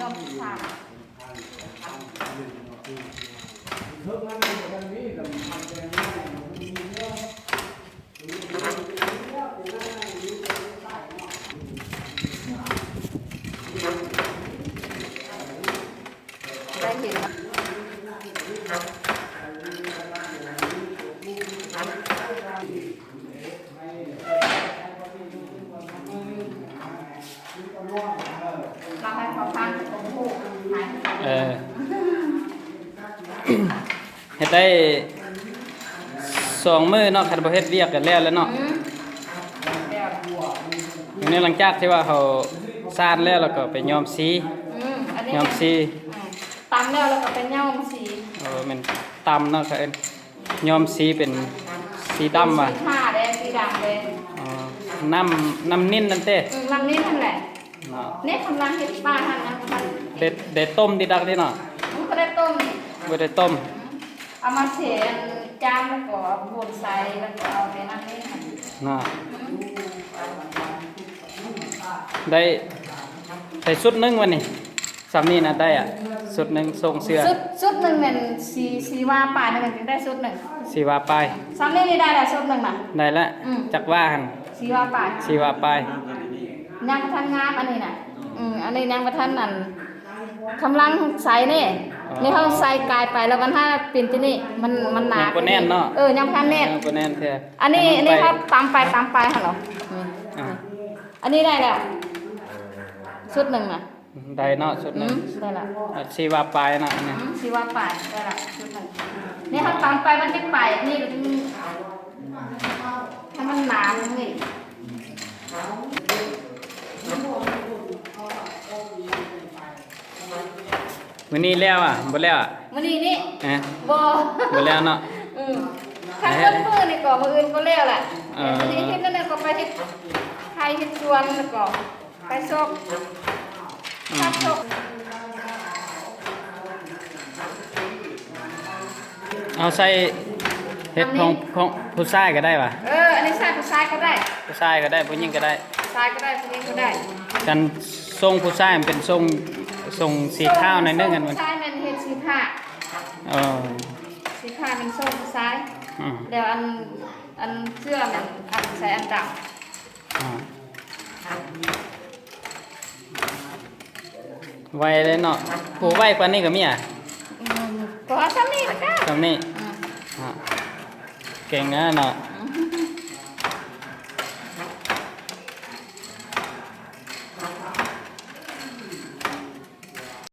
ຍ້ອມສາມ. ໄດ້ເຫັນ ເລົ່າໃຫ້ເຂົາຟັງ ເຂົາບໍ່ຮູ້. ເອີ ເຮັດໄດ້ສອງມື້ເນາະ ຄັນບໍ່ເຮັດວຽກກໍແລ້ວແລ້ວເນາະ. ອືມ ແລ້ວ ທີນີ້ຫຼັງຈາກທີ່ວ່າເຮົາສານແລ້ວ ແລ້ວກໍໄປຍ້ອມສີ. ອືມ ອັນນີ້ ຍ້ອມສີ. ອືມ ຕຳແລ້ວ ແລ້ວກໍໄປຍ້ອມສີ. ເອີ ແມ່ນຕຳເນາະ ເຂົາເອີ້ນ ຍ້ອມສີເປັນສີດຳວ່າ ສີທາແດ່ ສີດຳແດ່. ອໍ ນ້ຳ ນ້ຳນິນນັ້ນເຕ? ອືມ ນ້ຳນິນນັ້ນແຫຼະເນາະ. ນີ້ກຳລັງເຮັດປາຫັ້ນ ຍັງບໍ່ທັນ ໄດ້ ໄດ້ຕົ້ມຕິດດັກເດ້ເນາະ? ອືມ ບໍ່ໄດ້ຕົ້ມ ບໍ່ໄດ້ຕົ້ມ. ອືມ ເອົາມາເສອັນຈານ ແລ້ວກໍໂບນໃສ່ ແລ້ວກໍເອົາແຕ່ນ້ຳນີ້ຫັ້ນເນາະ. ອືມ ໄດ້ ໄດ້ຊຸດໜຶ່ງວັນນີ້. ສ່ຳນີ້ນະໄດ້ອະ ຊຸດໜຶ່ງ ສົ່ງເສື້ອ ຊຸດ ຊຸດໜຶ່ງແມ່ນສີ່ ສີ່ວາປາຍ ນັ້ນແມ່ນຈຶ່ງໄດ້ຊຸດໜຶ່ງ ສີ່ວາປາຍ. ສ່ຳນີ້ນີ້ໄດ້ລະຊຸດໜຶ່ງນະ ໄດ້ລະ. ອືມ ຈັກວາຫັ້ນ? ສີ່ວາປາຍ ສີ່ວາປາຍ. ຍັງບໍ່ທັນງາມອັນນີ້ນະ. ອືມ ອັນນີ້ຍັງບໍ່ທັນອັນ ກຳລັງໃສ່ນີ້. ອໍ ນີ້ເຮົາໃສ່ກາຍໄປແລ້ວມັນຫາເປັນຈັ່ງນີ້ ມັນ ມັນໜາ ຍັງບໍ່ແໜ້ນເນາະ. ເອີ ຍັງບໍ່ທັນແໜ້ນ ຍັງບໍ່ແໜ້ນແທ້. ອັນນີ້ ອັນນີ້ເຮົາຕຳໄປ ຕຳໄປຫັ້ນເນາະ. ອືມ ອ່າ ອັນນີ້ໄດ້ແລ້ວ ຊຸດໜຶ່ງນະ. ໄດ້ເນາະ ຊຸດໜຶ່ງ. ອືມ ໄດ້ລະ ສີ່ວາປາຍເນາະ ອັນນີ້. ອືມ ສີ່ວາປາຍ ໄດ້ລະຊຸດໜຶ່ງ. ນີ້ເຮົາຕຳໄປມັນຈະໄປ ອັນນີ້ມັນ ໃຫ້ມັນໜານີ້. ມື້ນີ້ແລ້ວອະ ບໍ່ແລ້ວອະ? ມື້ນີ້ນີ້ ເອີ ບໍ່ ບໍ່ແລ້ວເນາະ. ອືມ ຄັນເບິດມື້ນີ້ກໍມື້ອື່ນກໍແລ້ວລະ. ເອີ ມື້ນີ້ເຮັດນັ້ນແລ້ວກໍໄປເຮັດໄຮ່ເຮັດສວນ ແລ້ວກໍ ໄປຊອກ ອືມ ຊອກ ເອົາໃສ່ເຮັດ ອັນນີ້ ຂອງ ຂອງຜູ້ຊາຍກໍໄດ້ຫວາ? ເອີ ອັນນີ້ໃສ່ຜູ້ຊາຍກໍໄດ້ ຜູ້ຊາຍກໍໄດ້ ຜູ້ຍິງກໍໄດ້ ຜູ້ຊາຍກໍໄດ້ ຜູ້ຍິງກໍໄດ້. ຄັນຊົງຜູ້ຊາຍມັນເປັນຊົງ ຊົງສີຂາວໜ້ອຍໜຶ່ງ ອັນນັ້ນ ຜູ້ຊາຍແມ່ນເຮັດສີຟ້າ. ເອີ ສີຟ້າແມ່ນຊົງຜູ້ຊາຍ. ອືມ ແລ້ວອັນ ອັນເສື້ອແມ່ນອັນໃສ່ອັນດຳ. ອ່າ ໄວເລີຍເນາະ. ໂອ້ ໄວກວ່ານີ້ກໍມີອະ? ອືມ ກໍເອົາສ່ຳນີ້ລະກະ ສ່ຳນີ້. ອືມ ອ່າ ເກັ່ງນະເນາະ.